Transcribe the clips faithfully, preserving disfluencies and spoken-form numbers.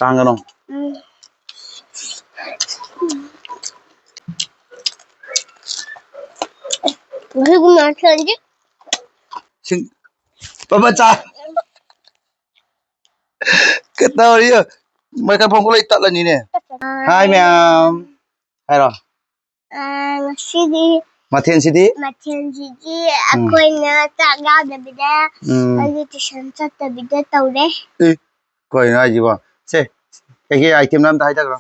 ꯇꯥꯡꯒꯅꯣ꯫ ꯎꯝ꯫ ꯉꯁꯤꯒꯤ ꯃꯊꯦꯜꯗꯤ ꯁꯤꯡ-, ꯄꯥꯄꯥ ꯆꯥ-, ꯀꯩꯗꯧꯔꯤ? ꯃꯥꯏꯀ꯭ꯔꯣꯐꯣꯟ ꯂꯣꯏ ꯇꯠꯂꯅꯤꯅꯦ꯫ ꯍꯥꯏ ꯃꯌꯥꯝ꯫ ꯍꯥꯏꯔꯣ꯫ ꯑ, ꯉꯁꯤꯗꯤ ꯃꯊꯦꯜꯁꯤꯗꯤ? ꯃꯊꯦꯜꯁꯤꯗꯤ ꯎꯝ꯫ ꯑꯩꯈꯣꯏꯅ ꯆꯥꯛ ꯌꯥꯎꯗꯕꯤꯗ ꯎꯝ꯫ ꯑꯩꯒꯤ tuition ꯆꯠꯇꯕꯤꯗ ꯇꯧꯔꯦ꯫ ꯑꯦ, ꯀꯩꯅꯣ ꯍꯥꯏꯁꯤꯕꯣ? ꯁꯦ, ꯀꯩꯀꯩ item ꯅꯣ ꯑꯝꯇ ꯍꯥꯏꯊꯈ꯭ꯔꯣ꯫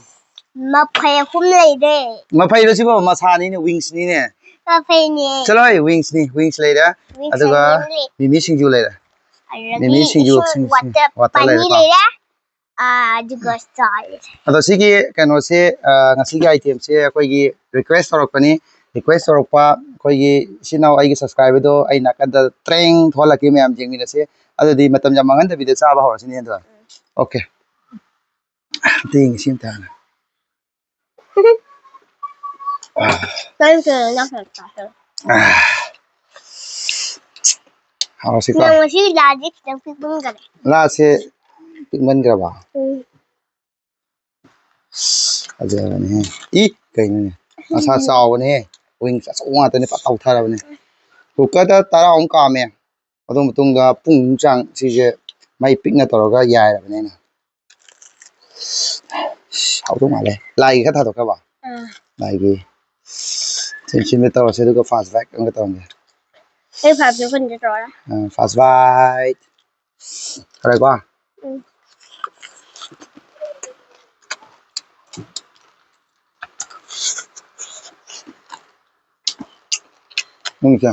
ꯃꯐꯩ ꯑꯍꯨꯝ ꯂꯩꯔꯦ꯫ ꯃꯐꯩꯔꯣ ꯁꯤꯕꯣ? ꯃꯁꯥꯅꯤꯅꯦ, wings ꯅꯤꯅꯦ꯫ ꯃꯐꯩꯅꯦ꯫ ꯆꯠꯂꯣ ꯍꯣꯏ, wings ꯅꯤ, wings ꯂꯩꯔꯦ꯫ Wings ꯑꯗꯨꯒ ꯂꯩꯔꯦ꯫ ꯃꯤꯃꯤ ꯁꯤꯡꯖꯨ ꯂꯩꯔꯦ꯫ ꯑꯗꯒꯤ ꯃꯤꯃꯤ ꯁꯤꯡꯖꯨ, ꯏꯁꯤꯡ ꯁꯤꯡ-, ꯁꯤꯡ-, water ꯄꯥꯅꯤ ꯂꯩꯔꯦꯀꯣ꯫ ꯂꯩꯔꯦ꯫ ꯑꯥ, ꯑꯗꯨꯒ ꯆꯥꯔꯦ꯫ ꯑꯗꯣ ꯁꯤꯒꯤ ꯀꯩꯅꯣꯁꯦ, ꯑꯥ, ꯉꯁꯤꯒꯤ item ꯁꯦ ꯑꯩꯈꯣꯏꯒꯤ request ꯇꯧꯔꯛꯄꯅꯤ꯫ Request ꯇꯧꯔꯛꯄ ꯑꯩꯈꯣꯏꯒꯤ ꯏꯆꯤꯟ ꯏꯅꯥꯎ, ꯑꯩꯒꯤ subscriber ꯗꯣ ꯑꯩ ꯅꯥꯀꯟꯗ ꯇ꯭ꯔꯦꯡ ꯊꯣꯛꯍꯜꯂꯛꯀꯦ, ꯃꯌꯥꯝ ꯌꯦꯡꯃꯤꯟꯅꯁꯦ꯫ ꯑꯗꯨꯗꯤ ꯃꯇꯝ ꯌꯥꯝ ꯃꯥꯡꯍꯟꯗꯕꯤꯗ ꯆꯥꯕ ꯍꯧꯔꯁꯤꯅꯦ ꯑꯗꯣ꯫ ꯎꯝ꯫ Okay꯫ ꯑꯝꯇ ꯌꯦꯡꯒꯦ ꯁꯤ ꯑꯝꯇ ꯍꯥꯟꯅ꯫ ꯅꯪ ꯀꯩꯅꯣ ꯅꯪ ꯀꯩꯅꯣ ꯆꯥꯁꯜꯂꯣ꯫ ꯑꯥ꯫ ꯍꯥꯎꯔꯁꯤꯀꯣ? ꯅꯪ ꯉꯁꯤ ꯂꯥꯗꯤ ꯈꯤꯇꯪ ꯄꯤꯛꯃꯟꯈꯔꯦ꯫ ꯂꯥꯁꯦ ꯄꯤꯛꯃꯟꯈ꯭ꯔꯕ? ꯎꯝ꯫ ꯐꯖꯕꯅꯦꯍꯦ꯫ ꯏ, ꯀꯩꯅꯣꯅꯦ? ꯃꯁꯥ ꯎꯝ꯫ ꯆꯥꯎꯕꯅꯦꯍꯦ꯫ Wings ꯑꯆꯧꯕ ꯉꯥꯛꯇꯅꯦ, ꯐꯖ ꯇꯧꯊꯔꯕꯅꯦ꯫ Cooker ꯗ ꯇꯔꯥꯃꯨꯛ ꯀꯥꯝꯃꯦ꯫ ꯑꯗꯨ ꯃꯇꯨꯡꯗ ꯄꯨꯡꯃꯨꯛ ꯆꯥꯡ ꯁꯤꯁꯦ ꯃꯩ ꯄꯤꯛꯅ ꯇꯧꯔꯒ ꯌꯥꯏꯔꯕꯅꯦ ꯑꯩꯅ꯫ ꯍꯥꯎꯗꯧ ꯃꯥꯜꯂꯦ꯫ ꯂꯥꯏꯒꯤ ꯈꯔ ꯊꯥꯗꯣꯛꯈ꯭ꯔꯕ? ꯑꯥ꯫ ꯂꯥꯏꯒꯤ꯫ ꯁꯤ, ꯁꯤꯃ ꯇꯧꯔꯁꯦ, ꯑꯗꯨꯒ fast bite ꯑꯃꯒ ꯇꯧꯔꯝꯒꯦ꯫ ꯑꯩ fast bite ꯀꯨꯟꯗ ꯇꯧꯔꯦ꯫ ꯑꯥ, fast bite꯫ ꯐꯔꯦꯀꯣ? ꯎꯝ꯫ ꯅꯪꯁꯦ꯫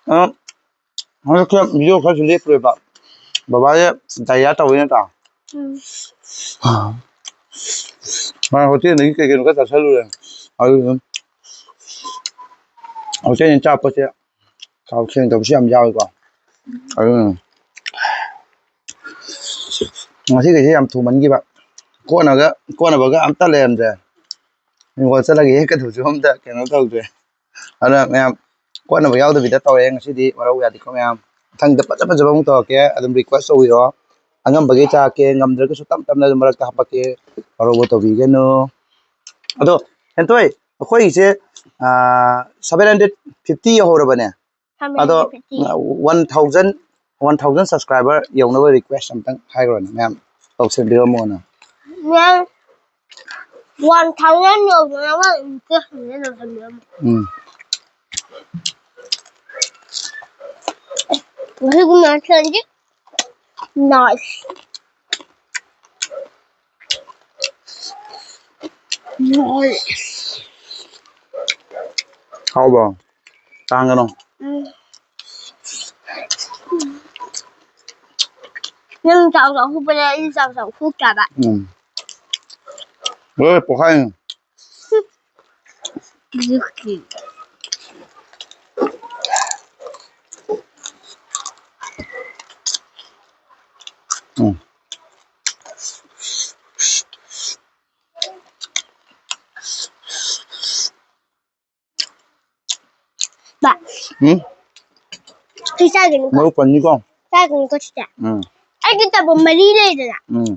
ꯑ, ꯍꯟꯗꯛꯁꯦ video ꯈꯔꯁꯨ ꯂꯦꯞꯄꯨꯔꯦꯕ꯫ ꯕꯕꯥꯁꯦ diarrhea ꯇꯧꯋꯤ ꯅꯠꯇ꯭ꯔꯥ? ꯎꯝ꯫ ꯃꯥ hotel ꯗꯒꯤ ꯀꯩ ꯀꯩꯅꯣ ꯈꯔ ꯆꯥꯁꯜꯂꯨꯔꯦ꯫ ꯑꯗꯨꯗꯨꯅ hotel ꯅ ꯆꯥꯄꯣꯠꯁꯦ ꯊꯥꯎ ꯁꯦꯡꯗꯕꯁꯨ ꯌꯥꯝ ꯌꯥꯎꯋꯤꯀꯣ꯫ ꯑꯗꯨꯅ ꯉꯁꯤꯒꯤꯁꯦ ꯌꯥꯝ ꯊꯨꯃꯟꯈꯤꯕ꯫ ꯀꯣꯟꯅꯒ, ꯀꯣꯟꯅꯕꯒ ꯑꯝꯇ ꯂꯩꯔꯝꯗ꯭ꯔꯦ꯫ ꯍꯤꯡꯒꯣꯜ ꯆꯠꯂꯒ ꯍꯦꯛꯀꯗꯕꯁꯨ ꯑꯝꯇ ꯀꯩꯅꯣ ꯇꯧꯗ꯭ꯔꯦ꯫ ꯑꯗꯨꯅ ꯃꯌꯥꯝ ꯀꯣꯠꯅꯕ ꯌꯥꯎꯗꯕꯤꯗ ꯇꯧꯔꯦ ꯉꯁꯤꯗꯤ, ꯋꯥꯔꯧ ꯌꯥꯗꯦꯀꯣ ꯃꯌꯥꯝ꯫ ꯃꯊꯪꯗ ꯐꯖ ꯐꯖꯕ ꯑꯃꯨꯛ ꯇꯧꯔꯛꯀꯦ, ꯑꯗꯨꯝ request ꯇꯧꯕꯤꯔꯣ꯫ ꯑꯉꯝꯕꯒꯤ ꯆꯥꯔꯛꯀꯦ, ꯉꯝꯗ꯭ꯔꯒꯁꯨ ꯇꯞ ꯇꯞꯅ ꯑꯗꯨꯝ ꯃꯔꯛꯇ ꯍꯥꯄꯛꯀꯦ, ꯋꯥꯔꯧꯕ ꯇꯧꯕꯤꯒꯅꯨ꯫ ꯑꯗꯣ ꯍꯦꯟꯊꯣꯏ, ꯑꯩꯈꯣꯏꯒꯤꯁꯦ seven hundred fifty ꯌꯧꯍꯧꯔꯕꯅꯦ꯫ ꯑꯗꯣ one thousand, one thousand subscriber ꯌꯧꯅꯕ request ꯑꯝꯇꯪ ꯍꯥꯏꯈ꯭ꯔꯣꯅꯦ ꯃꯌꯥꯝ, ꯇꯧꯁꯟꯕꯤꯔꯝꯃꯣꯅ꯫ ꯃꯌꯥꯝ, one thousand ꯌꯧꯗꯅꯕ request ꯑꯝꯇ ꯇꯧꯁꯟꯕꯤꯔꯝꯃꯣ꯫ ꯎꯝ꯫ ꯉꯁꯤꯒꯤ ꯃꯊꯦꯜꯗꯤ nice꯫ Nice꯫ ꯍꯥꯎꯕ꯭ꯔꯣ? ꯇꯥꯡꯒꯅꯣ꯫ ꯎꯝ꯫ ꯅꯪ ꯆꯥꯎ ꯆꯥꯎ ꯍꯨꯞꯄꯅꯦ, ꯑꯩꯗꯤ ꯆꯥꯎ ꯆꯥꯎ ꯍꯨꯞꯇꯕ꯫ ꯎꯝ꯫ ꯂꯣꯏ ꯄꯣꯛꯈꯥꯏꯅꯤ꯫ ꯍꯧꯖꯤꯛꯀꯤ꯫ ꯎꯝ꯫ ꯕꯥ꯫ ꯎꯝ? ꯁꯤ ꯆꯥꯒꯅꯨꯀꯣ꯫ ꯃꯔꯨ ꯄꯟꯅꯤꯀꯣ꯫ ꯆꯥꯒꯅꯨꯀꯣ ꯁꯤꯗ꯫ ꯎꯝ꯫ ꯑꯩꯒꯤ ꯇꯕ ꯃꯔꯤ ꯂꯩꯗꯅ꯫ ꯎꯝ꯫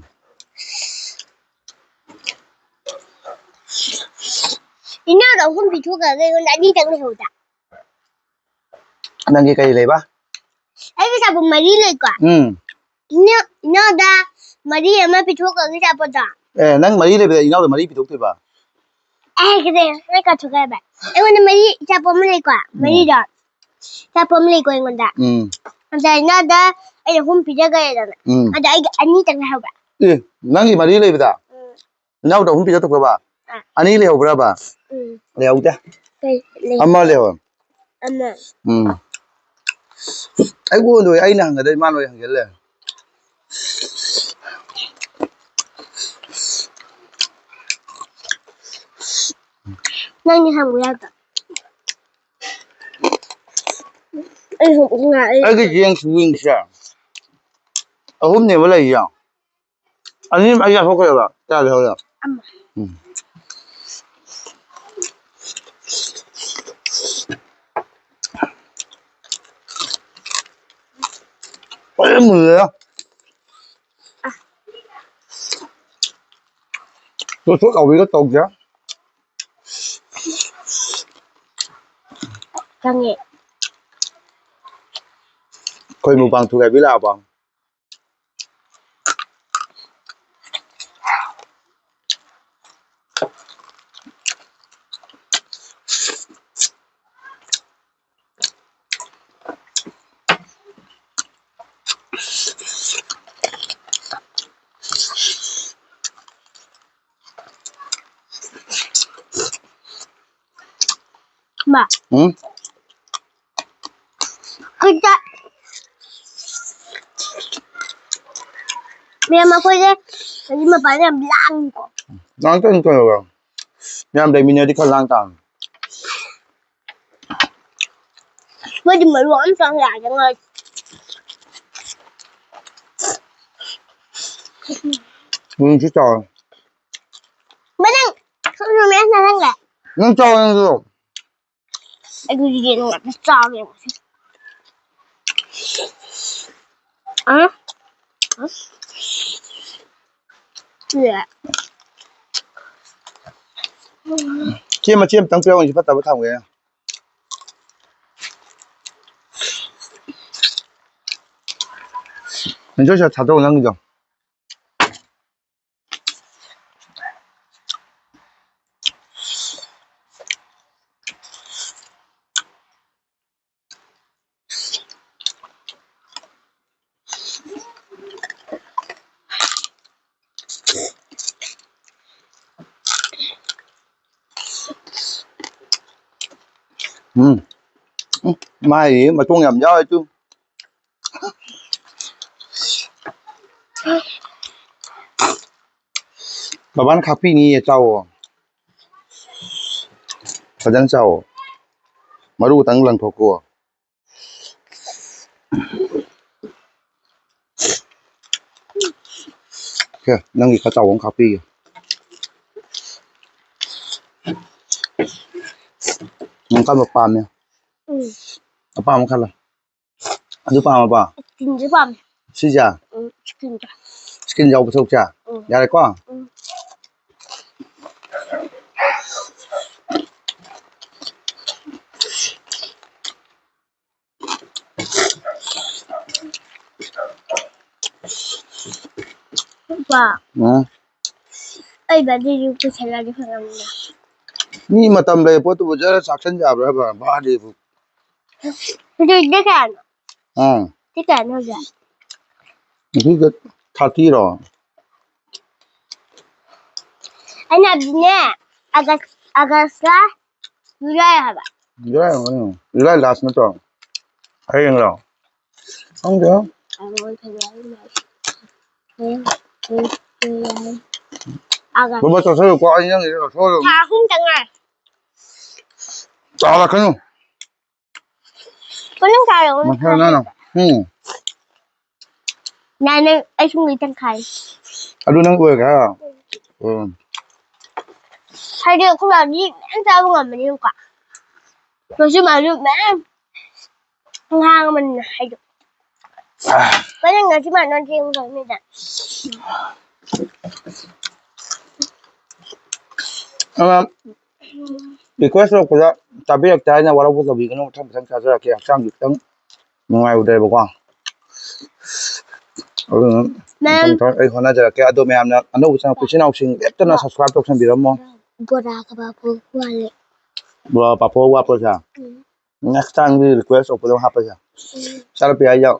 ꯏꯅꯥꯎꯗ ꯑꯍꯨꯝ ꯄꯤꯊꯣꯛꯈ꯭ꯔꯒ ꯑꯩꯉꯣꯟꯗ ꯑꯅꯤꯇꯪ ꯂꯩꯍꯧꯗ꯫ ꯅꯪꯒꯤ ꯀꯔꯤ ꯂꯩꯕ? ꯑꯩꯒꯤ ꯁꯥꯄꯣꯟ ꯃꯔꯤ ꯂꯩꯀꯣ꯫ ꯎꯝ꯫ ꯏꯅꯥꯎ-, ꯏꯅꯥꯎꯗ ꯃꯔꯤ ꯑꯃ ꯄꯤꯊꯣꯛꯈ꯭ꯔꯒꯦ ꯁꯥꯄꯣꯟꯗꯣ꯫ ꯑꯦ, ꯅꯪ ꯃꯔꯤ ꯂꯩꯕꯗ ꯏꯅꯥꯎꯗ ꯃꯔꯤ ꯄꯤꯊꯣꯛꯇꯣꯏꯕ? ꯑꯩ ꯍꯥꯏꯒꯦ, ꯑꯩ ꯀꯥꯎꯊꯣꯛꯈ꯭ꯔꯦꯕ꯫ ꯑꯩꯉꯣꯟꯗ ꯃꯔꯤ ꯁꯥꯄꯣꯟ ꯑꯃ ꯂꯩꯀꯣ, ꯎꯝ꯫ ꯃꯔꯤꯗꯣ꯫ ꯁꯥꯄꯣꯟ ꯑꯃ ꯂꯩꯀꯣ ꯑꯩꯉꯣꯟꯗ꯫ ꯎꯝ꯫ ꯑꯗ ꯏꯅꯥꯎꯗ ꯑꯩ ꯑꯍꯨꯝ ꯄꯤꯖꯈ꯭ꯔꯦꯗꯅ꯫ ꯎꯝ꯫ ꯑꯗ ꯑꯩꯒꯤ ꯑꯅꯤꯇꯪ ꯂꯩꯍꯧꯕ꯫ ꯑꯦ, ꯅꯪꯒꯤ ꯃꯔꯤ ꯂꯩꯕꯗ? ꯎꯝ꯫ ꯏꯅꯥꯎꯗ ꯑꯍꯨꯝ ꯄꯤꯖꯊꯣꯛꯈ꯭ꯔꯕ? ꯑꯥ꯫ ꯑꯅꯤ ꯂꯩꯍꯧꯕ꯭ꯔꯕ? ꯎꯝ꯫ ꯂꯩꯍꯧꯗꯦ꯫ ꯀꯩ ꯂꯩ? ꯑꯃ ꯂꯩꯍꯧ꯫ ꯑꯃ꯫ ꯎꯝ꯫ ꯑꯩ ꯎꯗꯣꯏ, ꯑꯩꯅ ꯍꯪꯒꯗꯣꯏ ꯃꯥ ꯂꯣꯏ ꯍꯪꯖꯜꯂꯦ꯫ ꯅꯪꯗꯤ ꯍꯪꯕ ꯌꯥꯗ꯭ꯔꯣ? ꯑꯩ ꯍꯪꯕ ꯉꯥꯏ-, ꯑꯩ ꯑꯩꯒꯤ ꯌꯦꯟ wings ꯁꯦ ꯑꯍꯨꯝꯅꯦꯕ ꯂꯩꯔꯤꯁꯦ꯫ ꯑꯅꯤ ꯑꯩ ꯆꯥꯊꯣꯛꯈ꯭ꯔꯦꯕ꯫ ꯀꯌꯥ ꯂꯩꯍꯧꯔꯦ? ꯑꯃ꯫ ꯎꯝ꯫ ꯐꯖꯅ ꯃꯨꯜꯂꯦꯗ꯫ ꯊꯣꯠ ꯊꯣꯠ ꯂꯥꯎꯕꯤꯒ ꯇꯧꯗꯦ꯫ ꯈꯪꯉꯦ꯫ ꯑꯩꯈꯣꯏ ꯃꯨꯛꯕꯥꯡ ꯊꯨꯒꯥꯏꯕꯤ ꯂꯥꯛꯑꯕꯣ? ꯃꯥ꯫ ꯎꯝ? ꯈꯨꯠꯇ꯫ ꯃꯌꯥꯝ ꯑꯩꯈꯣꯏꯁꯦ ꯍꯧꯖꯤꯛ ꯃꯄꯥꯟꯗ ꯌꯥꯝ ꯂꯥꯡꯉꯤꯀꯣ꯫ ꯂꯥꯡ ꯇꯥꯕꯅꯤ ꯀꯩꯅꯣ꯫ ꯃꯌꯥꯝ ꯂꯩꯃꯤꯟꯅꯔꯗꯤ ꯈꯔ ꯂꯥꯡ ꯇꯥꯕꯅꯤ꯫ ꯃꯣꯏꯗꯤ ꯃꯔꯨ ꯑꯝꯇ ꯌꯥꯗꯦ ꯉꯥꯏ꯫ ꯎꯝ, ꯁꯤ ꯆꯥꯎꯔꯦ꯫ ꯃꯅꯪ ꯁꯨꯝ ꯁꯨꯝ ꯃꯌꯥꯝ ꯆꯥꯁꯤꯟꯈ꯭ꯔꯦ꯫ ꯅꯪ ꯆꯥꯎꯔꯦ ꯅꯪꯁꯨ꯫ ꯑꯩꯗꯤ ꯌꯦꯟ ꯉꯥꯛꯇ ꯆꯥꯒꯦ꯫ ꯑ? ꯆꯦ, ꯃꯆꯦ ꯑꯝꯇꯪ ꯄꯤꯔꯛꯎ, ꯁꯤ ꯐꯠꯇꯕ ꯊꯝꯒꯦ꯫ ꯅꯪꯁꯨ ꯁꯤꯗ ꯊꯥꯗꯧ, ꯅꯪꯒꯤꯗꯣ꯫ ꯎꯝ꯫ ꯎꯝ, ꯃꯥꯏꯗꯤ ꯃꯇꯣꯡ ꯌꯥꯝ ꯌꯥꯎꯋꯦ ꯇꯨ꯫ ꯕꯕꯥꯅ ꯈꯥꯛꯄꯤꯅꯤꯌꯦ, ꯆꯥꯎꯋꯣ꯫ ꯐꯖꯅ ꯆꯥꯎꯋꯣ꯫ ꯃꯔꯨ ꯈꯛꯇꯪ ꯂꯪꯊꯣꯛꯀꯣ꯫ ꯁꯦ, ꯅꯪꯒꯤ ꯈꯔ ꯆꯥꯎꯕ ꯑꯃ ꯈꯥꯛꯄꯤꯒꯦ꯫ ꯅꯪ ꯀꯔꯝꯕ ꯄꯥꯝꯃꯤ? ꯎꯝ꯫ ꯑꯄꯥꯝꯕ ꯈꯜꯂꯣ꯫ ꯑꯗꯨ ꯄꯥꯝꯃꯕ? ꯁ꯭ꯀꯤꯟꯁꯦ ꯄꯥꯝꯃꯦ꯫ ꯁꯤꯁꯦ? ꯎꯝ, ꯁ꯭ꯀꯤꯟꯁꯦ꯫ ꯁ꯭ꯀꯤꯟ ꯌꯥꯎꯕ ꯁꯔꯨꯛꯁꯦ? ꯎꯝ꯫ ꯌꯥꯔꯦꯀꯣ? ꯎꯝ꯫ ꯄꯥ꯫ ꯎꯝ꯫ ꯑꯩ ꯕꯥꯔꯗꯦꯗꯨ ꯄꯨꯁꯜꯂꯗꯤ ꯐꯒꯗꯕꯅꯦ꯫ ꯃꯤ ꯃꯇꯝ ꯂꯩ ꯄꯣꯠꯇꯨꯕꯨ ꯖꯔ ꯆꯥꯛꯁꯟ ꯌꯥꯕ꯭ꯔꯥ ꯍꯥꯏꯕ? ꯕꯥꯔꯗꯦꯕꯨ꯫ ꯑꯗꯨꯗꯤ ꯀꯌꯥꯅꯣ? ꯑꯥ꯫ ꯁꯤ ꯀꯌꯥꯅꯣ ꯍꯧꯖꯤꯛ? ꯉꯁꯤꯒ thirty ꯔꯣ? ꯑꯩꯅ ꯍꯥꯏꯕꯗꯤꯅꯦ, ꯑꯥꯒꯁ, ꯑꯥꯒꯁꯀ ꯖꯨꯂꯥꯏ ꯍꯥꯏꯕ꯫ ꯖꯨꯂꯥꯏ ꯑꯣꯏꯔꯝꯒꯅꯤ꯫ ꯖꯨꯂꯥꯏ last ꯅꯠꯇ꯭ꯔꯣ? ꯍꯌꯦꯡꯂꯣ? ꯈꯪꯗꯦ꯫ ꯑꯥꯒꯁ꯫ ꯕꯕꯥ ꯆꯠꯊꯣꯛꯑꯣꯀꯣ, ꯑꯩ ꯅꯪꯒꯤꯗ ꯂꯧꯊꯣꯛꯑꯣ꯫ ꯊꯥ ꯑꯍꯨꯝꯇ ꯉꯥꯏ꯫ ꯆꯥꯎꯔꯛꯀꯅꯨ꯫ ꯃꯅꯨꯡ ꯆꯥꯔꯛꯑꯣ꯫ ꯃꯁꯥ ꯅꯥꯟꯅ꯫ ꯎꯝ꯫ ꯅꯥꯟꯅ ꯑꯩ ꯁꯨꯝ ꯂꯣꯏ ꯇꯪꯈꯥꯏ꯫ ꯑꯗꯨ ꯅꯪ ꯑꯣꯏꯔꯒ ꯍꯥꯏꯔꯣ? ꯎꯝ꯫ ꯍꯥꯏꯗꯤ ꯑꯩꯈꯣꯏ ꯃꯥꯗꯤ ꯃꯌꯥꯝ ꯆꯥꯕ ꯉꯝꯕꯅꯤꯅꯀꯣ꯫ ꯉꯁꯤ ꯃꯥꯁꯨ ꯃꯌꯥꯝ ꯉꯥꯡꯕꯅꯤꯅ ꯍꯥꯏꯗꯣ꯫ ꯀꯩꯅꯣ ꯉꯁꯤ ꯃꯥ ꯅꯣꯟ ꯊꯦꯡꯕ ꯇꯧꯅꯤꯗ꯫ ꯑ, request ꯇꯧꯔꯛꯄꯗ ꯆꯥꯕꯤꯔꯛꯇꯦ ꯍꯥꯏꯅ ꯋꯥꯔꯧꯕ ꯇꯧꯕꯤꯒꯅꯨ꯫ ꯃꯊꯪ ꯃꯊꯪ ꯆꯥꯖꯔꯛꯀꯦ꯫ ꯍꯛꯆꯥꯡꯁꯦ ꯈꯤꯇꯪ ꯅꯨꯡꯉꯥꯏꯔꯨꯗ꯭ꯔꯦꯕꯀꯣ꯫ ꯑꯗꯨꯅ ꯃꯌꯥꯝ ꯃꯊꯪ ꯃꯊꯪ ꯑꯩ ꯍꯣꯠꯅꯖꯔꯛꯀꯦ꯫ ꯑꯗꯣ ꯃꯌꯥꯝꯅ ꯑꯅꯧꯕ ꯆꯪꯉꯛꯄ ꯏꯆꯤꯟ ꯏꯅꯥꯎꯁꯤꯡ ꯂꯦꯞꯇꯅ subscribe ꯇꯧꯁꯟꯕꯤꯔꯝꯃꯣ꯫ ꯕꯣꯔꯥꯒ ꯄꯥꯐꯣꯔ ꯋꯥꯠꯂꯦ꯫ ꯕꯣꯔꯥ ꯄꯥꯐꯣꯔ ꯋꯥꯠꯄꯁꯦ? ꯎꯝ꯫ Next time ꯗꯤ request ꯇꯧꯔꯛꯄꯗ ꯍꯥꯞꯄꯁꯦ꯫ ꯎꯝ꯫ ꯆꯥꯔꯛꯄ ꯌꯥꯏ ꯌꯥꯎ꯫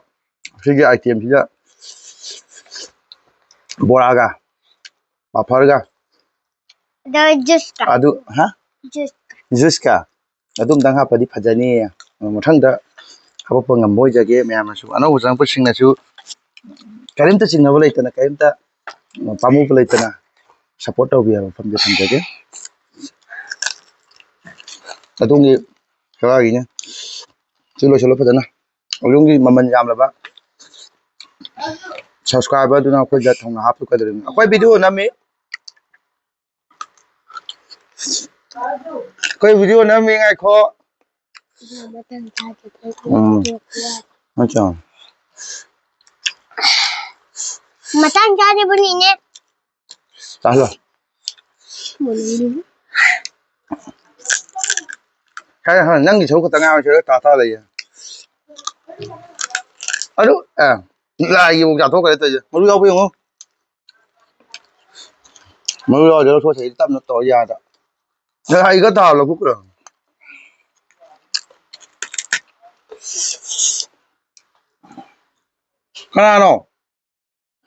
ꯁꯤꯒꯤ item ꯁꯤꯗ ꯕꯣꯔꯥꯒ ꯄꯥꯐꯔꯒ ꯑꯗꯣ juice ꯀ꯫ ꯑꯗꯨ, ꯍꯥ? Juice ꯀ꯫ Juice ꯀ꯫ ꯑꯗꯨꯝꯇꯪ ꯍꯥꯞꯄꯗꯤ ꯐꯖꯅꯤꯌꯦ꯫ ꯃꯊꯪꯗ ꯍꯥꯄꯛꯄ ꯉꯝꯕ ꯑꯣꯏꯖꯒꯦ꯫ ꯃꯌꯥꯝꯅꯁꯨ, ꯑꯅꯧꯕ ꯆꯪꯉꯛꯄꯁꯤꯡꯅꯁꯨ ꯀꯔꯤꯝꯇ ꯆꯤꯡꯅꯕ ꯂꯩꯇꯅ, ꯀꯔꯤꯝꯇ ꯄꯥꯝꯃꯨꯕ ꯂꯩꯇꯅ support ꯇꯧꯕꯤꯌꯣ ꯍꯥꯏꯕ ꯋꯥꯐꯝꯁꯦ ꯊꯝꯖꯒꯦ꯫ ꯑꯗꯣꯝꯒꯤ ꯀꯔꯥꯏꯒꯤꯅꯦ? ꯁꯤ ꯂꯣꯏꯁꯤꯜꯂꯣ ꯐꯖꯅ꯫ ꯑꯗꯣꯝꯒꯤ ꯃꯃꯜ ꯌꯥꯝꯂꯕ subscriber ꯗꯨꯅ ꯑꯩꯈꯣꯏꯗ ꯊꯧꯅꯥ ꯍꯥꯞꯄꯤꯒꯗꯧꯔꯤꯕꯅꯤ꯫ ꯑꯩꯈꯣꯏ video ꯅꯝꯃꯤ꯫ ꯑꯩꯈꯣꯏ video ꯅꯝꯃꯤ, ꯉꯥꯏꯈꯣ꯫ ꯎꯝ꯫ ꯅꯠꯇ꯭ꯔꯣ? ꯃꯇꯥꯡ ꯆꯥꯗꯕꯅꯤꯅꯦ꯫ ꯆꯥꯍꯜꯂꯣ꯫ ꯃꯨꯟꯅ꯫ ꯍꯥꯏ, ꯍꯥꯏ, ꯅꯪꯒꯤ ꯁꯔꯨꯛ ꯈꯛꯇ ꯉꯥꯏꯔꯦ, ꯁꯤꯗ ꯇꯥ ꯇꯥ ꯂꯩꯌꯦ꯫ ꯑꯗꯨ, ꯑ, ꯂꯥꯏꯒꯤꯕꯨ ꯆꯥꯊꯣꯛꯈ꯭ꯔꯦ ꯇꯧꯔꯤꯁꯦ꯫ ꯃꯔꯨ ꯌꯥꯎꯕ ꯌꯦꯡꯉꯨ꯫ ꯃꯔꯨ ꯌꯥꯎꯗ꯭ꯔꯒ ꯁꯣꯠ ꯁꯩ ꯇꯞꯅ ꯇꯧꯔ ꯌꯥꯗ꯫ ꯂꯥꯏꯒ ꯇꯥꯕ ꯂꯧꯊꯣꯛꯈ꯭ꯔꯣ꯫ ꯀꯅꯥꯅꯣ?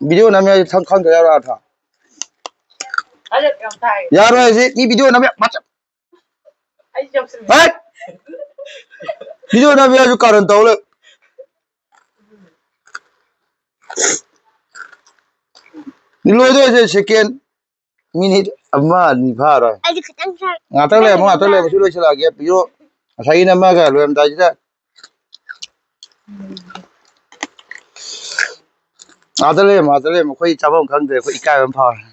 ꯚꯤꯗꯤꯑꯣ ꯅꯝꯃꯦ ꯍꯥꯏꯁꯦ ꯈꯪ-, ꯈꯪꯗ꯭ꯔ ꯌꯥꯔꯣꯏ ꯑꯥꯔꯊ? ꯌꯥꯔꯣꯏ ꯍꯥꯏꯁꯦ ꯃꯤ ꯚꯤꯗꯤꯑꯣ ꯅꯝꯃꯦ ꯃꯆꯞ-, ꯍꯦꯠ! ꯚꯤꯗꯤꯑꯣ ꯅꯝꯃꯦ ꯍꯥꯏꯁꯨ ꯀꯥꯔꯟ ꯇꯧ ꯂꯩ꯫ ꯂꯣꯏꯗꯣꯏꯁꯦ ꯁꯦꯀꯦꯟ ꯃꯤꯅꯤꯠ ꯑꯃ ꯑꯅꯤ ꯐꯥꯔꯣꯏ꯫ ꯑꯩꯗꯤ ꯈꯤꯇꯪ ꯁꯥ-, ꯉꯥꯛꯇꯪ ꯂꯩꯔꯝꯃꯣ, ꯉꯥꯛꯇꯪ ꯂꯩꯔꯝꯃꯣ, ꯁꯤ ꯂꯣꯏꯁꯤꯜꯂꯛꯑꯒꯦ꯫ ꯄꯤꯌꯣ, ꯉꯁꯥꯏꯒꯤ ꯅꯝꯃꯒ ꯂꯣꯏꯔꯝꯗꯥꯏꯁꯤꯗ꯫ ꯑꯥꯗ ꯂꯩꯔꯝꯃꯣ, ꯑꯥꯗ ꯂꯩꯔꯝꯃꯣ, ꯑꯩꯈꯣꯏ ꯆꯥꯐꯝ ꯈꯪꯗ꯭ꯔꯦ, ꯑꯩꯈꯣꯏ ꯏꯀꯥꯏꯕ ꯑꯃ ꯐꯥꯎꯔꯦ꯫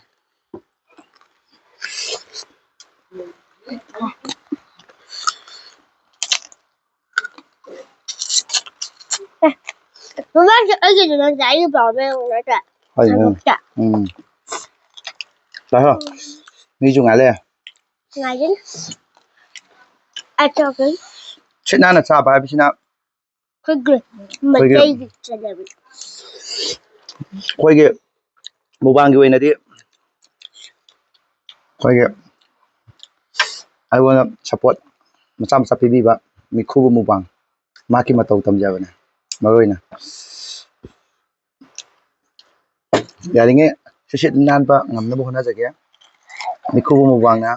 ꯃꯃꯥꯡꯁꯨ ꯑꯩꯒꯤꯗꯨ ꯅꯪꯁꯦ ꯑꯩꯒꯤ ꯄꯥꯎ ꯃꯌꯥꯝ ꯅꯠꯇ꯭ꯔꯥ? ꯍꯣꯏꯅꯦ꯫ ꯊꯕꯛꯇ꯫ ꯎꯝ꯫ ꯂꯥꯛꯑꯣ꯫ ꯃꯤꯁꯨ ꯉꯥꯏ ꯂꯩꯔꯦ꯫ ꯉꯥꯏꯒꯅꯤ꯫ ꯑꯆꯧꯕ꯫ ꯁꯤꯠ ꯅꯥꯟꯅ ꯆꯥꯕ ꯍꯥꯏꯕꯁꯤꯅ ꯑꯩꯈꯣꯏꯒꯤ ꯑꯩꯈꯣꯏꯒꯤ ꯃꯩꯇꯩꯒꯤ ꯆꯠꯅꯕꯤ꯫ ꯑꯩꯈꯣꯏꯒꯤ ꯃꯨꯛꯕꯥꯡꯒꯤ ꯑꯣꯏꯅꯗꯤ ꯑꯩꯈꯣꯏꯒꯤ ꯑꯩꯉꯣꯟꯗ ꯁꯞꯄꯣꯔꯠ ꯃꯆꯥ ꯃꯆꯥ ꯄꯤꯕꯤꯕ ꯃꯤꯈꯨꯕ ꯃꯨꯛꯕꯥꯡ, ꯃꯍꯥꯛꯀꯤ ꯃꯇꯧ ꯇꯝꯖꯕꯅꯦ ꯃꯔꯨ ꯑꯣꯏꯅ꯫ ꯌꯥꯔꯤꯉꯩ ꯁꯤꯠ ꯁꯤꯠ ꯅꯥꯟꯕ ꯉꯝꯅꯕ ꯍꯣꯠꯅꯖꯒꯦ꯫ ꯃꯤꯈꯨꯕ ꯃꯨꯛꯕꯥꯡꯅ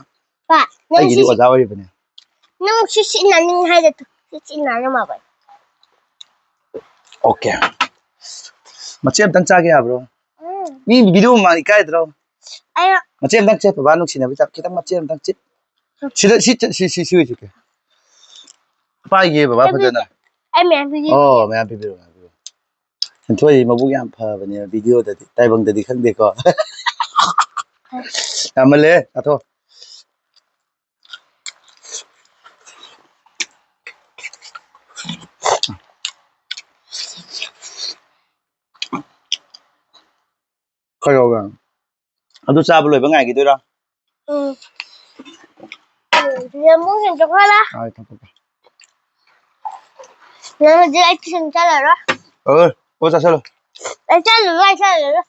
ꯄꯥ, ꯅꯪ ꯑꯩꯒꯤꯗꯤ ꯁꯤ-, ꯑꯣꯖꯥ ꯑꯣꯏꯔꯤꯕꯅꯦ꯫ ꯅꯪ ꯁꯤ ꯁꯤꯠ ꯅꯥꯟꯅꯤꯡ ꯍꯥꯏꯗ ꯁꯤ ꯁꯤꯠ ꯅꯥꯟꯅ ꯃꯥꯕ꯫ ꯑꯣꯀꯦ꯫ ꯃꯆꯦꯠ ꯑꯝꯇꯪ ꯆꯥꯒꯦ ꯌꯥꯕ꯭ꯔꯣ? ꯎꯝ꯫ ꯃꯤ ꯚꯤꯗꯤꯑꯣ ꯃꯃꯥꯡ ꯏꯀꯥꯏꯗ꯭ꯔꯣ? ꯑꯩ ꯃꯆꯦꯠ ꯑꯝꯇꯪ ꯆꯦ, ꯕꯕꯥ ꯅꯨꯡꯁꯤꯅꯕ ꯆꯥ-, ꯈꯤꯇꯪ ꯃꯆꯦꯠ ꯑꯝꯇꯪ ꯆꯦ꯫ ꯁꯤꯗ, ꯁꯤ, ꯁꯤ, ꯁꯤ, ꯁꯤ ꯑꯣꯏꯁꯦ꯫ ꯄꯥꯏꯒꯦ ꯕꯕꯥ ꯑꯩ ꯐꯖꯅ꯫ ꯑꯩ ꯃꯌꯥꯝ ꯄꯤꯒꯦ꯫ ꯑꯣ, ꯃꯌꯥꯝ ꯄꯤꯕꯤꯔꯣ, ꯃꯌꯥꯝ ꯄꯤꯕꯤꯔꯣ꯫ ꯍꯦꯟꯊꯣꯏ ꯃꯕꯨꯛ ꯌꯥꯝ ꯐꯕꯅꯦꯕ, ꯚꯤꯗꯤꯑꯣꯗꯗꯤ, ꯇꯥꯏꯕꯪꯗꯗꯤ ꯈꯪꯗꯦꯀꯣ꯫ ꯌꯥꯝꯃꯜꯂꯦ, ꯆꯥꯊꯣꯛ꯫ ꯀꯩꯗꯧꯒꯦ? ꯑꯗꯨ ꯆꯥꯕ ꯂꯣꯏꯕ ꯉꯥꯏꯈꯤꯗꯣꯏꯔꯣ? ꯎꯝ꯫ ꯂꯦꯃꯟ ꯍꯦꯟꯗꯣꯛꯈ꯭ꯔꯣ꯫ ꯍꯣꯏ, ꯊꯛ, ꯊꯛ, ꯊꯛ꯫ ꯅꯪ ꯍꯧꯖꯤꯛ ꯑꯩ ꯇꯨꯏꯁꯟ ꯆꯠꯂꯔꯣꯏ꯫ ꯑꯣꯏ, ꯑꯣ, ꯆꯥꯁꯜꯂꯣ꯫ ꯑꯩ ꯆꯠꯂꯔꯣꯏ, ꯑꯩ ꯆꯠꯂꯔꯣꯏ꯫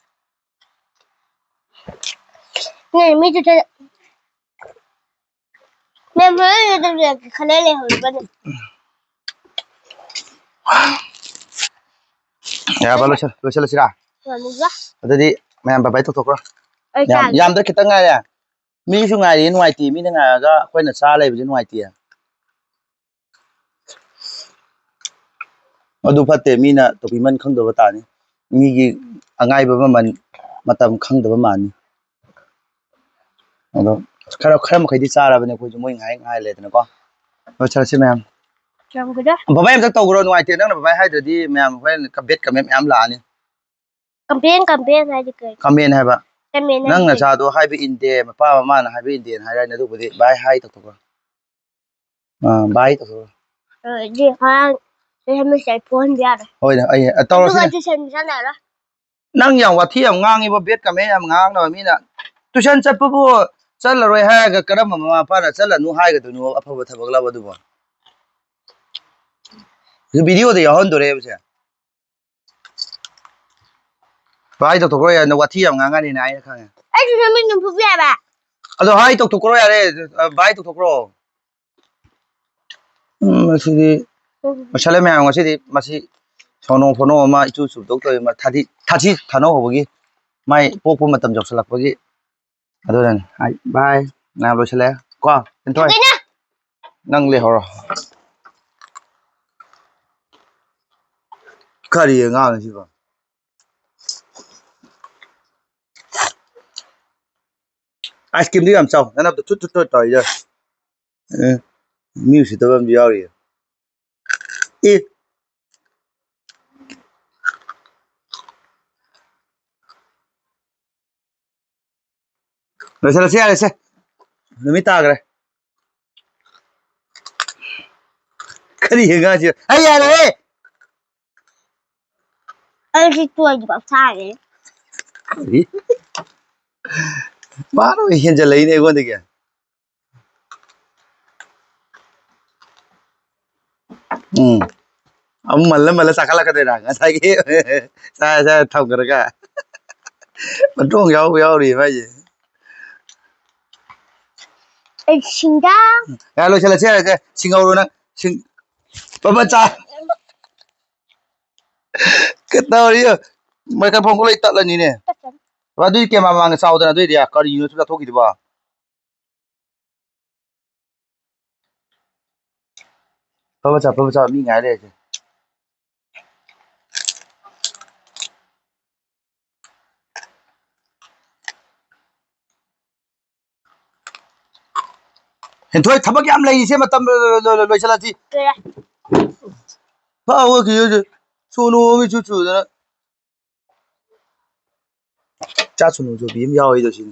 ꯅꯣꯏ ꯃꯤꯗꯨꯗ ꯃꯦꯝ ꯍꯣꯏ ꯑꯗꯨꯝ ꯂꯩꯔꯛꯀꯦ ꯈꯜꯂ ꯂꯩꯍꯧꯔꯤꯕꯅꯦ꯫ ꯌꯥꯔꯕ? ꯂꯣꯏꯁꯜ-, ꯂꯣꯏꯁꯜꯂꯁꯤꯔꯥ? ꯌꯥꯅꯤꯡꯕ? ꯑꯗꯨꯗꯤ ꯃꯌꯥꯝ bye bye ꯇꯧꯊꯣꯛꯈ꯭ꯔꯣ꯫ ꯑꯩ ꯌꯥꯝ-, ꯆꯥꯒꯦ꯫ ꯌꯥꯝꯗ꯭ꯔꯦ, ꯈꯤꯇꯪ ꯉꯥꯏꯔꯦ꯫ ꯃꯤꯁꯨ ꯉꯥꯏꯔꯤ, ꯅꯨꯡꯉꯥꯏꯇꯦ꯫ ꯃꯤꯅ ꯉꯥꯏꯔꯒ ꯑꯩꯈꯣꯏꯅ ꯆꯥ ꯂꯩꯕꯁꯦ ꯅꯨꯡꯉꯥꯏꯇꯦ꯫ ꯑꯗꯨ ꯐꯠꯇꯦ, ꯃꯤꯅ ꯇꯣꯄꯤꯃꯟ ꯈꯪꯗꯕ ꯇꯥꯅꯤ꯫ ꯃꯤꯒꯤ ꯑꯉꯥꯏꯕ ꯃꯃꯜ, ꯃꯇꯝ ꯈꯪꯗꯕ ꯃꯥꯅꯤ꯫ ꯑꯗꯣ ꯈꯔ, ꯈꯔ ꯃꯈꯩꯗꯤ ꯆꯥꯔꯕꯅꯦ ꯑꯩꯈꯣꯏꯁꯨ, ꯃꯣꯏ ꯉꯥꯏ ꯉꯥꯏ ꯂꯩꯗꯅꯀꯣ꯫ ꯂꯣꯏꯁꯜꯂꯁꯤ ꯃꯌꯥꯝ꯫ ꯌꯥꯝꯒꯗ꯭ꯔꯥ? ꯕꯕꯥꯏ ꯑꯝꯇ ꯇꯧꯈ꯭ꯔꯣ, ꯅꯨꯡꯉꯥꯏꯇꯦ꯫ ꯅꯪꯅ ꯕꯕꯥꯏ ꯍꯥꯏꯗ꯭ꯔꯗꯤ ꯃꯌꯥꯝ ꯍꯣꯔꯦꯟ bad comment ꯃꯌꯥꯝ ꯂꯥꯛꯑꯅꯤ꯫ Comment, comment ꯍꯥꯏꯗꯤ ꯀꯩ? Comment ꯍꯥꯏꯕ꯫ Comment ꯅꯪ ꯍꯥꯏꯗꯤ ꯀꯩ? ꯅꯆꯥꯗꯣ ꯍꯥꯏꯕ ꯏꯟꯗꯦ, ꯃꯄꯥ ꯃꯃꯥꯅ ꯍꯥꯏꯕ ꯏꯟꯗꯦꯅ ꯍꯥꯏꯔꯅꯤ, ꯑꯗꯨꯕꯨꯗꯤ bye ꯍꯥꯏ ꯇꯧꯊꯣꯛꯈ꯭ꯔꯣ꯫ ꯑꯥ, bye ꯇꯧꯊꯣꯛꯈ꯭ꯔꯣ꯫ ꯑ, ꯖꯤ ꯉꯔꯥꯡ ꯇꯨꯏꯁꯟ ꯃꯤꯁꯇ ꯑꯩ ꯐꯨꯍꯟꯕ ꯌꯥꯔꯦ꯫ ꯍꯣꯏꯅꯦ, ꯑꯩ, ꯑ, ꯇꯧꯔꯁꯤꯅꯦ꯫ ꯑꯗꯨꯒ ꯇꯨꯏꯁꯟ ꯆꯠꯂꯔꯣꯏ꯫ ꯅꯪ ꯌꯥꯝ ꯋꯥꯊꯤ ꯌꯥꯝ ꯉꯥꯡꯉꯤꯕꯣ, bad comment ꯌꯥꯝ ꯉꯥꯡꯅꯕ ꯃꯤꯅ꯫ ꯇꯨꯏꯁꯟ ꯆꯠꯄꯕꯨ ꯆꯠꯂꯔꯣꯏ ꯍꯥꯏꯔꯒ ꯀꯔꯝꯕ ꯃꯃꯥ ꯃꯄꯥꯅ ꯆꯠꯂꯅꯨ ꯍꯥꯏꯒꯗꯣꯏꯅꯣ? ꯑꯐꯕ ꯊꯕꯛꯂꯕ ꯑꯗꯨꯕꯣ? ꯁꯤ videoꯗ ꯌꯥꯎꯍꯟꯗꯣꯔꯦꯕꯁꯦ꯫ Bye ꯇꯧꯊꯣꯛꯈ꯭ꯔꯣ ꯌꯥꯔꯦ, ꯅꯪ ꯋꯥꯊꯤ ꯌꯥꯝ ꯉꯥꯡꯉꯅꯤꯅ ꯑꯩꯅ ꯈꯪꯉꯦ꯫ ꯑꯩꯁꯨ ꯅꯨꯃꯤꯠ ꯅꯨꯡꯐꯨꯕ ꯌꯥꯕ꯫ ꯑꯗꯣ hi ꯇꯧꯊꯣꯛꯈ꯭ꯔꯣ ꯌꯥꯔꯦ, bye ꯇꯧꯊꯣꯛꯈ꯭ꯔꯣ꯫ ꯎꯝ, ꯉꯁꯤꯗꯤ ꯎꯝ꯫ ꯂꯣꯏꯁꯜꯂꯦ ꯃꯌꯥꯝ, ꯉꯁꯤꯗꯤ ꯃꯁꯤ ꯁꯣꯅꯣ ꯐꯣꯅꯣ ꯑꯃ ꯏꯆꯨ ꯆꯨꯕꯗꯧ ꯇꯧꯋꯤ, ꯃꯥ ꯊꯥꯊꯤ, ꯊꯥꯊꯤ ꯊꯥꯅꯧ ꯍꯧꯕꯒꯤ, ꯃꯥꯏ ꯄꯣꯛꯄ ꯃꯇꯝ ꯌꯧꯁꯜꯂꯛꯄꯒꯤ꯫ ꯑꯗꯨꯅꯅꯤ꯫ Hi, bye꯫ ꯃꯌꯥꯝ ꯂꯣꯏꯁꯜꯂꯦ ꯀꯣ, ꯍꯦꯟꯊꯣꯏ꯫ ꯀꯩꯅꯣ? ꯅꯪ ꯂꯩꯍꯧꯔꯣ꯫ ꯀꯔꯤ ꯑꯉꯥꯡꯅꯣ ꯁꯤꯕꯣ? Ice creamꯗꯤ ꯌꯥꯝ ꯆꯥꯎ, ꯅꯅꯞꯇꯣ ꯊꯨꯠ ꯊꯨꯠ ꯊꯨꯠ ꯇꯧꯔꯤꯗꯣ꯫ ꯑꯦ, ꯃꯤ ꯎꯁꯤꯠꯇꯕ ꯑꯃꯗꯤ ꯌꯥꯎꯔꯤꯌꯦ꯫ ꯑꯦ꯫ ꯂꯣꯏꯁꯤꯜꯂꯁꯤ ꯌꯥꯔꯦꯁꯦ꯫ ꯅꯨꯃꯤꯠ ꯇꯥꯈ꯭ꯔꯦ꯫ ꯀꯔꯤ ꯑꯉꯥꯡꯁꯤ? ꯑꯩ ꯌꯥꯔꯦꯍꯦ! ꯑꯩꯁꯤ ꯇꯣꯏꯗꯤ ꯄꯥꯛ ꯁꯥꯔꯦ꯫ ꯃꯥꯅ ꯑꯣꯏ ꯍꯦꯟꯖꯜꯂꯛꯏꯅꯦ ꯑꯩꯉꯣꯟꯗꯒꯤ꯫ ꯎꯝ꯫ ꯑꯃꯨꯛ ꯃꯜꯂ ꯃꯜꯂ ꯆꯥꯈꯠꯂꯛꯀꯗꯣꯏꯔꯥ? ꯉꯁꯥꯏꯒꯤ ꯆꯥ ꯆꯥ ꯊꯝꯈ꯭ꯔꯒ꯫ ꯃꯇꯣꯡ ꯌꯥꯎꯕ ꯌꯥꯎꯔꯤ ꯃꯥꯏꯁꯦ꯫ ꯑꯩ ꯁꯤꯡꯗ꯫ ꯌꯥ, ꯂꯣꯏꯁꯤꯜꯂꯁꯤ ꯌꯥꯔꯦꯁꯦ꯫ ꯁꯤꯡꯍꯧꯔꯣ ꯅꯪ꯫ ꯁꯤꯡ-, ꯄꯥꯄꯥ ꯆꯥ꯫ ꯀꯩꯗꯧꯔꯤ? ꯃꯥꯏꯀ꯭ꯔꯣꯐꯣꯟ ꯂꯣꯏ ꯇꯠꯂꯅꯤꯅꯦ꯫ ꯇꯠꯇꯅ꯫ ꯑꯗꯨꯗꯤ ꯀꯦꯃꯦꯔꯥ ꯃꯃꯥꯡꯗ ꯆꯥꯎꯗꯅ ꯑꯗꯨꯏꯗꯤ꯫ ꯀꯔꯤꯅꯣ ꯁꯨꯝ ꯆꯠꯊꯣꯛꯈꯤꯗꯨꯕꯣ? ꯐꯕ ꯆꯥ, ꯐꯕ ꯆꯥ, ꯃꯤ ꯉꯥꯏ ꯂꯩꯔꯁꯦ꯫ ꯍꯦꯟꯊꯣꯏ, ꯊꯕꯛ ꯌꯥꯝ ꯂꯩꯔꯤꯁꯦ, ꯃꯇꯝ ꯂꯣ-, ꯂꯣ-, ꯂꯣ-, ꯂꯣꯏꯁꯤꯜꯂꯁꯤ꯫ ꯂꯣꯏꯔꯦ꯫ ꯐꯥꯎ ꯍꯧꯒꯠꯈꯤꯁꯦ ꯍꯧꯖꯤꯛ꯫ ꯁꯣꯅꯣ ꯑꯃ ꯏꯆꯨ ꯆꯨꯗꯅ꯫ ꯆꯥ ꯁꯣꯅꯣ ꯆꯨꯕꯤ ꯑꯃ ꯌꯥꯎꯔꯤꯗꯣ ꯁꯤꯅꯤ꯫